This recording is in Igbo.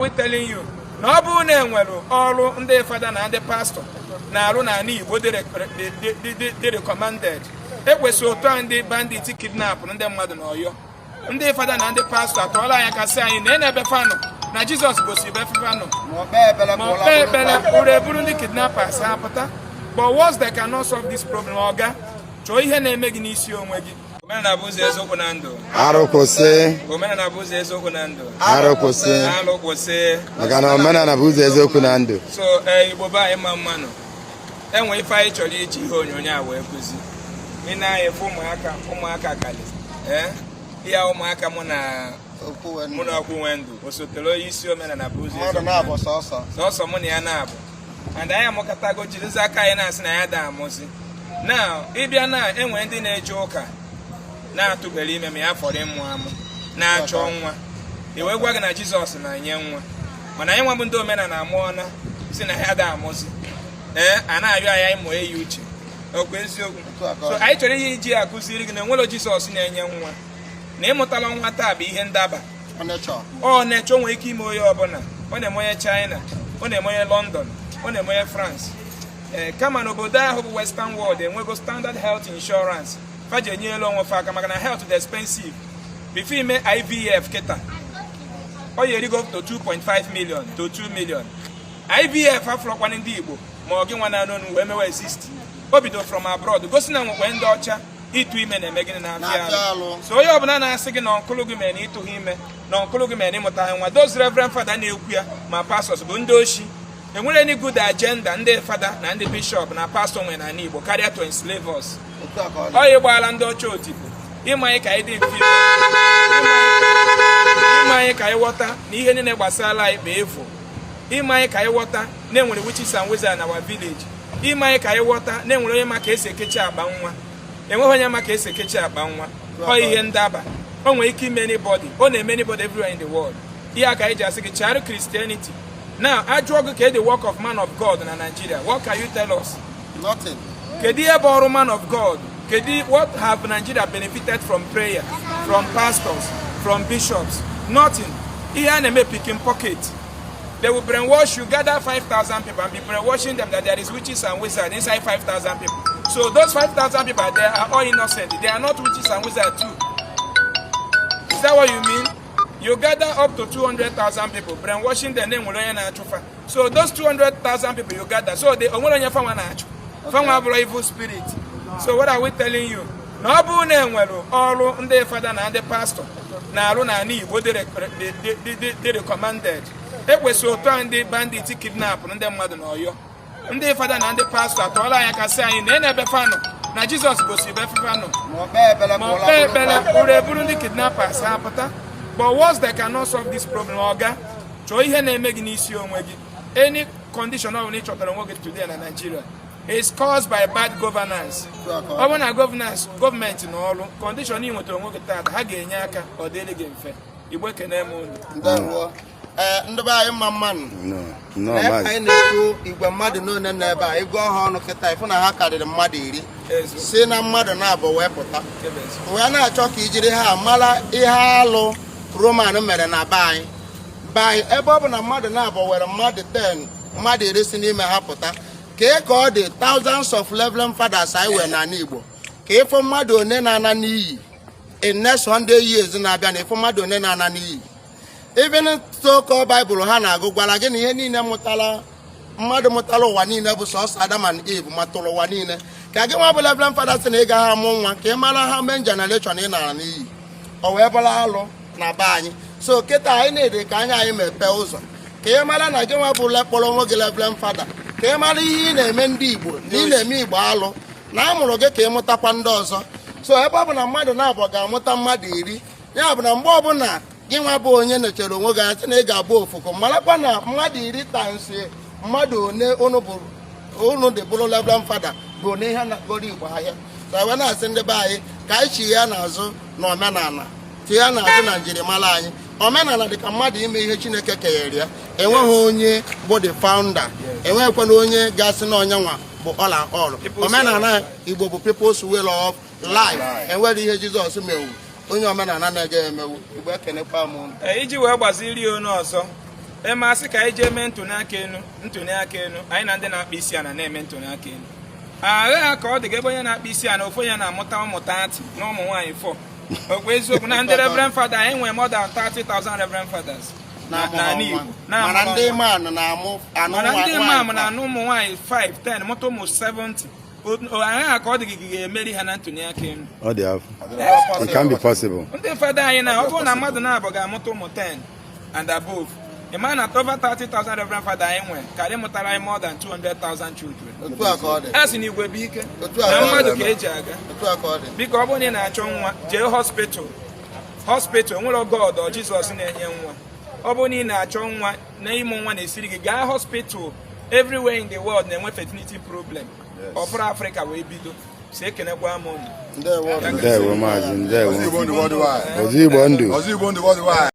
We telling you na ọ bụrụ na enwere ọrụ ndị fada na ndị pastọ na-arụ n'ala Igbo dị recommended, ekwesịrị otu a ndị bandit kidnap ndị mmadụ na Ọyọ, ndị fada na ndị pastọ atọọla anyị aka sị anyị na ebe fanụ na Jizọs gosiri ebe fanụ ma ọ kpee ekpere ụrụ eburu ndị kidnappers ha pụta. But once they cannot solve this problem, ọga, chọọ ihe na-eme gị n'isi onwe gị. Omenala bụ ụzọ, eziokwu na ndụ. Arụ kwụsị. Omenala bụ ụzọ, eziokwu na ndụ. Arụ kwụsị. Alụ kwụsị. Maka na omenala bụ ụzọ, eziokwu na ndụ. So ee, Igbo be anyị, mma mmanụ. Enwe ife anyị chọrọ iji ihe onyonyo a wee kụzi. Ị na-anya efe ụmụaka, ụmụaka kali ee, ihe ụmụaka mụ na ọkwụ ndụ osotere onye isi omenala bụ ụzọ mmadụ na-abụ sọsọ. Sọsọ mụ na ya na-abụ, and anyị amụkọtago, jirizi aka anyị na-asị na ya da amụzi na ịbịa na enwe ndị na-eje ụka na-atụbere ime ma ya fọrọ ịmụ amụ na-achọ nwa. I wee gwa gị na Jizọs na-enye nwa, mana anyị nwa bụ ndị omenala amụọna si na ya da amụzi. Ee, a na-arịọ anyị ịmụ eyi uche okwu eziokwu. So anyị chọrọ ihe iji akụziri gị na enwere Jizọs na-enye nwa, na ịmụtala nwa taa bụ ihe ndaba. Ọ na-eche o nwere ike ime onye ọbụla. Ọ na-eme onye China, ọ na-eme onye London, ọ na-eme onye France. Ee, kama n'obodo ahụ bụ Western world enwego standard health insurance faji enyela onwe fa aka, maka na health dị expensive. Before ime IVF kịta, ọ ya erigo to 2.5 million to 2 million. IVF afụrọkwana ndị Igbo ma ọ gị nwa na-anụ onu wee mewe exist. O bido from abroad, gosi na nwekwe ndị ọcha ịtụ ime na-eme gịnị? Na-afịa alụ. So onye ọbụla na-asị gị na ọnkụlụ gị mere na ịtụghị ime, na ọnkụlụ gị mere na ịmụta nwa, those reverend father na-ekwu ya ma pastors bụ ndị oshi. Enwere any good agenda ndị fada na ndị bishọp na pastọ nwere n'ala Igbo karịa to enslave us? Ọ ya gbaala ndị ọcha odibo, ịma anyị ka anyị dị mfe, ịma anyị ka anyị ghọta na ihe niile gbasara anyị bụ efu, ịma anyị ka anyị ghọta na enwere witches and wizards na our village, ịma anyị ka anyị ghọta na enwere onye ma ka esi ekechi akpa nwa. Enweghị onye ma ka esi ekechi akpa nwa. Ọ ihe ndaba, o nwere ike ime anybody, ọ na-eme anybody everywhere in the world. Ihe a ka anyị ji asị gị chagharị Christianity. Now, ajụọ gị ka the work of man of God na Nigeria, what can you tell us? Nothing. Kedu ihe bụ ọrụ man of God? Kedu what have Nigeria benefited from prayer, from pastors, from bishops? Nothing. Ihe a na-eme, picking pocket. They will brainwash you, gather 5,000 people and be brainwashing them that there is witches and wizards inside 5,000 people. So those 5,000 people, they are all innocent, they are not witches and wizards too? Is that what you mean? You gather up to 200,000 people, brainwashing them, na enwere onye na-achụfa. So those 200,000 people you gather, so they onwere onye fanwa na-achụ? Fanwa abụrụ evil spirit? So what are we telling you? Na ọ bụrụ na enwere ọrụ ndị fada na ndị pastọ na-arụ n'ala Igbo dị recommended, ekwesịrị otu a ndị bandit kidnap ndị mmadụ na Ọyọ, ndị fada na ndị pastọ atọọla anyị aka sị anyị na ebe fanụ na Jizọs gosiri ebe fanụ ma ọ kpee ekpere ma ọ kpee ekpere ụrụ eburu ndị kidnappers ha pụta. But once they cannot solve this problem, ọga, chọọ ihe na-eme gị n'isi onwe gị. Any condition ọ bụla ị chọtara onwe gị today na Nigeria is caused by bad governance. Ọ bụrụ na governance, gọọmenti na ọrụ condition ị nwetara onwe gị taata, ha ga-enye aka ọ dịrị gị mfe. Igbo, ekene m unu. Ndewo. Ee, ndị be anyị, mma mmanụ. Nnọọ, nnọọ. Ebe Maazị. anyị na-ekwu, igwe mmadụ n'one nọ ebe a, ịgụọ ha ọnụ kịta, ịfụ na ha karịrị mmadụ 10 si na mmadụ na-abụ wee pụta wee na-achọ ka ijiri ha mara ihe alụ Roman mere na be anyị. Be anyị, ebe ọ bụ na mmadụ na-abụ were mmadụ 10, mmadụ 10 si n'ime ha pụta, kee ka ọ dị thousands of reverend fathers anyị were n'ala Igbo, ka ịfụ mmadụ one na-ana n'iyi in next 100 years na-abịa, na ịfụ mmadụ one na-ana n'iyi. Even so-called Bible ha na-agụ gwara gị na ihe niile mụtara mmadụ, mụtara ụwa niile, bụ sọsọ Adam and Eve matụrụ ụwa niile. Ka gị nwa bụ reverend father sị na ị gaghị amụ nwa, ka ị mara ha mee generation ị nara n'iyi. O wee bụrụ alụ na be anyị. So kịta anyị na-ede ka anya anyị mepee ụzọ ka ị mara na gị nwa bụ kpọrọ onwe gị reverend father, ka ị mara ihe ị na-eme ndị Igbo, na ị na-eme Igbo alụ, na a mụrụ gị ka ị mụtakwa ndị ọzọ. So ebe ọ bụ na mmadụ na-abụ ga-amụta mmadụ 10, ya bụ na mgbe ọbụla gị nwa bụ onye nechere onwe gị anya sị na ị ga-abụ ofoko, marakwa na mmadụ 10 times mmadụ one unu bụ unu dị bụrụ reverend father bụ na ihe na-agoro Igbo ahịa. So wee na-asị ndị be anyị ka anyị chi ya n'azụ na omenala, chi ya n'azụ na njirimara anyị. Omenala dị ka mmadụ ime ihe Chineke kenyere ya. Enweghị onye bụ the founder, enweghịkwana onye ga-asị na onye nwa bụ all and all. Omenala Igbo bụ people's way of life. Enwere ihe Jizọs mewu onye omenala na-eje emewu. Igbo, ekenekwa m unu. Ee, iji wee gbaziri onye ọzọ. Emasị ka anyị jee mee ntụli elu, ntụli aka elu. Anyị na ndị na-akpa isi ana na-eme ntụli aka elu agha ka ọ dị ga ebe onye na-akpa isi ana, ofu onye na-amụta ụmụ 30 na ụmụ nwaanyị 4. Okwu eziokwu na ndị reverend father, anyị nwere more than 30,000 reverend fathers na-amụ n'ala ha nwa. Igbo na-amụ Mana ndị nwa. imam na-amụ anụ Mana ndị nwa- imam nwaanyị. na-anụ ụmụ nwaanyị 5, 10, mụta ụmụ 70. Agha ka ọ dị gị ga-emeri ha na ntụli aka elu. Ọ dị afọ. It can be possible. Ndị fada anyị na ọ bụrụ na mmadụ na-abụ ga-amụta ụmụ 10 and above, ị ma na over 30,000 reverend father anyị nwere karị mụtara anyị more than 200,000 children. Otu a ka ọ dị. A sị na igwe bụ ike Otu a na ka ọ mmadụ dị. ka eji aga. Otu a ka ọ dị. Biko, ọ bụrụ na ị na-achọ nwa, jee hospital. Hospital nwere God or Jizọs na-enye nwa. Ọ bụrụ na ị na-achọ nwa na ịmụ nwa na-esiri gị, gaa hospital. Everywhere in the world na-enwe fertility problem. Ọ bụrụ Afrịka wee bido si. Ekenekwa m unu. Ndewo. Ndewo, maazị, ndewo. Ọzọ Igbo ndụ worldwide. Ọzọ Igbo ndụ. Ọzọ Igbo ndụ worldwide.